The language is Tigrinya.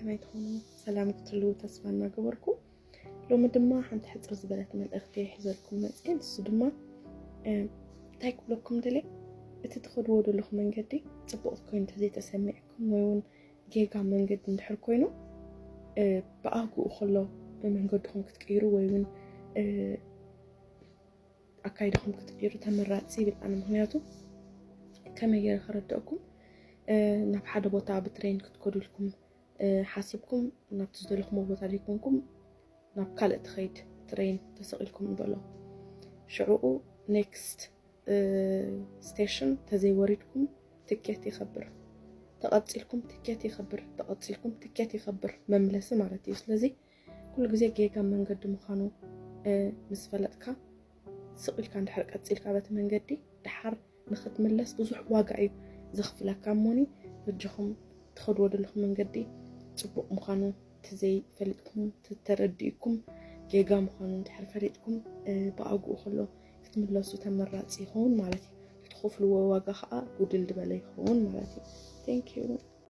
ከመይ ትኾኑ? ሰላም ክትህልዉ ተስፋ እናገበርኩ፣ ሎሚ ድማ ሓንቲ ሕፅር ዝበለት መልእኽቲ ሒዘልኩም መፅእ። ንሱ ድማ እንታይ ክብለኩም ደለ፣ እቲ ትኸድዎ ዘለኹ መንገዲ ፅቡቕ ኮይኑ እንተዘይተሰሚዕኩም ወይ እውን ጌጋ መንገዲ እንድሕር ኮይኑ፣ ብኣግኡ ከሎ መንገድኹም ክትቅይሩ ወይ እውን ኣካይድኹም ክትቅይሩ ተመራፂ ይብል ኣነ። ምክንያቱ ከመይ ገይረ ከረድአኩም፣ ናብ ሓደ ቦታ ብትሬን ክትከዱ ኢልኩም ሓሲብኩም ናብቲ ዝደለኹሞ ቦታ ዘይኮንኩም ናብ ካልእ ትኸይድ ትሬን ተሰቒልኩም ንበሎ። ሽዕኡ ኔክስት ስቴሽን ተዘይወሪድኩም ትኬት ይኸብር፣ ተቐፂልኩም ትኬት ይኸብር፣ ተቐፂልኩም ትኬት ይኸብር፣ መምለሲ ማለት እዩ። ስለዚ ኩሉ ግዜ ጌጋ መንገዲ ምዃኑ ምስ ፈለጥካ ስቕ ኢልካ እንድሕር ቀፂልካ በቲ መንገዲ ድሓር ንክትምለስ ብዙሕ ዋጋ እዩ ዘኽፍለካ። እሞኒ በጃኹም ትኸድዎ ዘለኹም መንገዲ ፅቡቕ ምዃኑ ተዘይፈሊጥኩም ተተረዲእኩም ጌጋ ምዃኑ እንድሕር ፈሊጥኩም ብኣግኡ ከሎ ክትምለሱ ተመራፂ ይኸውን ማለት እዩ። ትኸፍልዎ ዋጋ ከዓ ጉድል ዝበለ ይኸውን ማለት እዩ። Thank you።